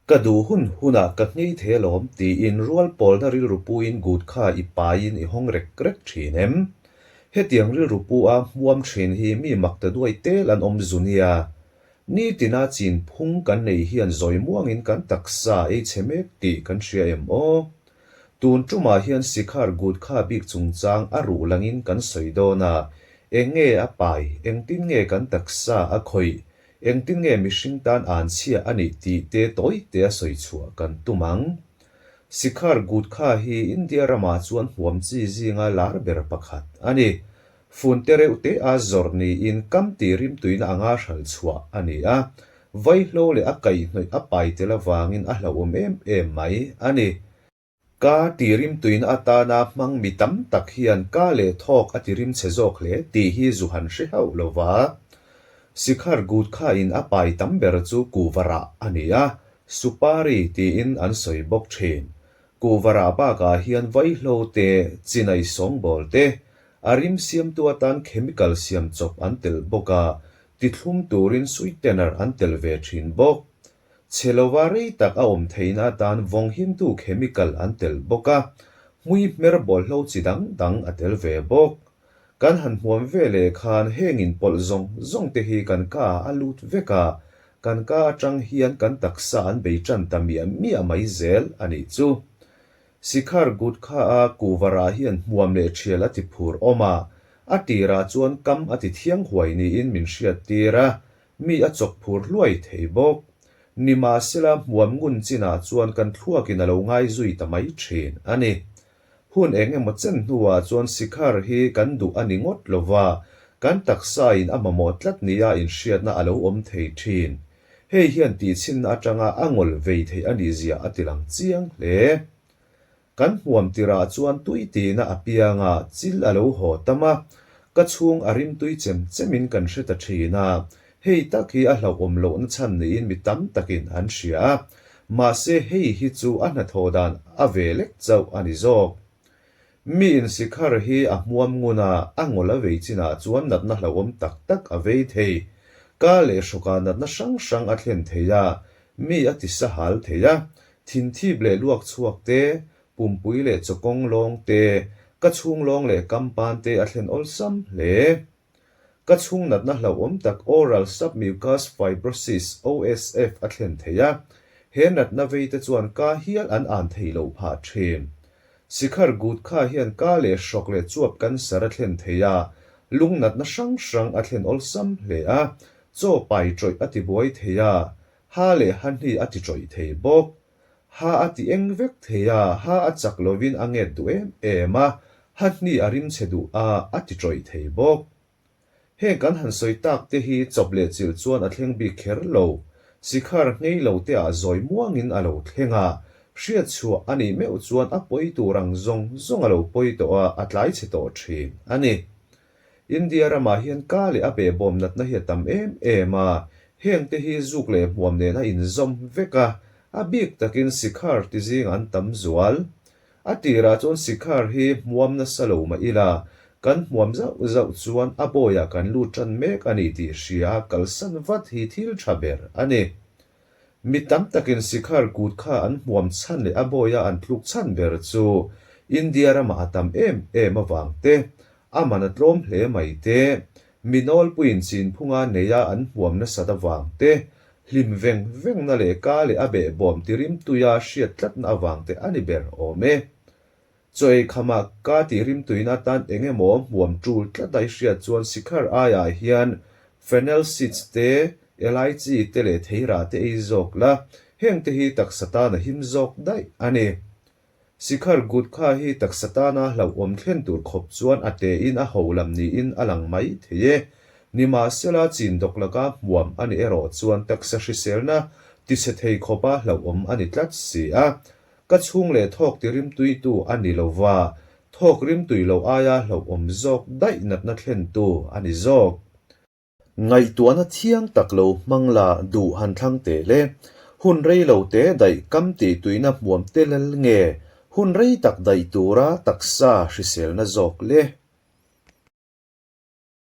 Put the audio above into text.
Ka duh hun hunah ka nghei thei alawm tiin rual pawlna rilru puin gut kha i paiin i hawng rek rek thin em? Hetiang rilru pu a hmuam thin hi mi mak ta duai tel an awm zu nia. Nitina chin phung kan nei hian zawi muangin kan taksa ei chhe mek tih kan hria em aw? Tun tumah hian Sikhar Gutkha bik chungchang a ruh langin kan sawi dawn a, eng nge a pai, engtin nge kan taksa a khawih, Engtin nge mihring tan an chhia a nih tih te tawi te a sawi chhuah kan tum ang. Sikhar Gutkha hi India ramah chuan huam chi zinga lar ber pakhat a ni. Fun te reuh te a zawrh niin kam tih rimtuina anga hral chhuah a ni a. Vaihlo leh a kaihhnawih a pai tel avangin a hlauhawm em em mai a ni. Ka tirimtuina atana hmang mi tam tak hian ka leh thawk a tirim chhe zawk hle tih hi zu han hre hauh lo va. Sikhar Gutkha in a pai tam ber chu Kuvarah a ni a, Supari tiin an sawi bawk thin. Kuvarah bakah hian vaihlo te, chinai sawngbawl te, a rim siamtu atan chemical siam chawp an telh bawk a, tithlum turin sweetener an telh ve thin bawk. Chhe lova rei tak a awm theihna atan vawng himtu chemical an tel bawk a, hmui hmer bawlhlo chi dang dang a tel ve bawk. Kan han hmuam ve leh khan heng inpawlh zawng zawng te hi kan ka ah a lut vek a, kan ka atang hian kan taksa an bei tan ta miah miah mai zel a nih chu. Sikhar Gutkha a kuvarah hian hmuam leh thial a ti phur awm a, a tirah chuan kam a ti thiang huai niin min hriat tir a, Mi a chawk phur hluai thei bawk. Nimahsela hmuam ngun chinah chuan kan thluakin a lo ngai zui ta mai thin a ni. Hun eng emaw chen hnuah chuan sikhar hi kan duh a ni ngawt lova, kan taksain a mamawh tlat nia inhriatna a lo awm thei thin. Hei hian tihchhinna atanga a ngawl vei theih a nihzia a tilang chiang hle. Kan hmuam tirah chuan tui tina a piang a, chil a lo haw tam a, ka chhung a rim tui chem chemin kan hre ta thin a, hei tak hi a hlauhawm lohna chhan niin mi tam takin an hria a, mahse hei hi chu a hnathawh dan a ve lek chauh a ni zawk. Mi insikhar hi a hmuam ngun a, a ngawl a vei chinah chuan natna hlauhawm tak tak a vei thei. Ka leh hrawkah natna hrang hrang a thlen thei a, mi a ti sahal thei a, Thinthip leh luak chhuak te, pumpui leh chawkawng lawng te, ka chhung lawng leh kampan te a thlen awlsam hle. Ka chhung natna hlauhawm tak Oral Submucous Fibrosis, OSF, a thlen thei a, he natna vei te chuan ka hial an an thei loh phah thin. Sikhar Gutkha hian ka leh hrawk leh chuap cancer a thlen thei a, lung natna hrang hrang a thlen awlsam hle a, chaw pai tawih a tibuai thei a, Ha leh ha hni a ti tawih thei bawk. Ha a ti eng vek thei a, ha a chak lovin a nget duh em em a, ha hni a rim chhe duh a, a ti tawih thei bawk. Heng kan han sawi tak te hi chawp leh chilh chuan a thleng bik kher lo. Sikhar nghei lo te ah zawi muangin a lo thleng a, hriat chhuah a nih meuh chuan a pawi tur ang zawng zawng a lo pawi tawh a, a tlai chhe tawh thin a ni. India ramah hian ka leh a behbawm natna hi a tam em em a, hengte hi zuk leh hmuam nen a inzawm vek a, a bik takin sikhar ti zing an tam zual. A tirah chuan sikhar hi hmuam nasa lo mah ila, kan hmuam zauh zauh chuan a bawiah kan lut tan mek a ni tih hria a kalsan vat hi thil tha ber a ni. Mi tam takin Sikhar kut kha an hmuam chhan leh a bawia an tluk chhan ber chu India ramah a tam em em avang te, a man a tlawm hle mai te, mi nawlpuiin chinphunga neia an hmuam nasat avang te, hlim veng vengna leh ka leh a behbawm tirimtuia hriat tlatna avang te a ni ber awm e. Chaw ei khamah ka tih rimtuina atan eng emaw hmuam tul tlat a i hriat chuan sikhar aiah hian fennel seeds te, elaichi te leh theirah te ei zawk la, heng te hi taksa tan a him zawk daih a ni. Sikhar gutkha hi taksa tana hlauhawm thlen tur khawp chuan a tein a ho lam niin a lang mai thei e. Nimahsela chin dawk laka hmuam a nih erawh chuan taksa hriselna tichhe thei khawpa hlauhawm a ni tlat si a. Ka chhung leh thawk ti rimtuitu a ni lo va, thawk rimtui lo aia hlauhawm zawk daih natna thlentu a ni zawk. Ngaihtuahna thiang tak lo hmang la duh han thlang teh le. Hun rei lo te daih kam tih tuina hmuam telel nge hun rei tak daih tura taksa hriselna zawk le.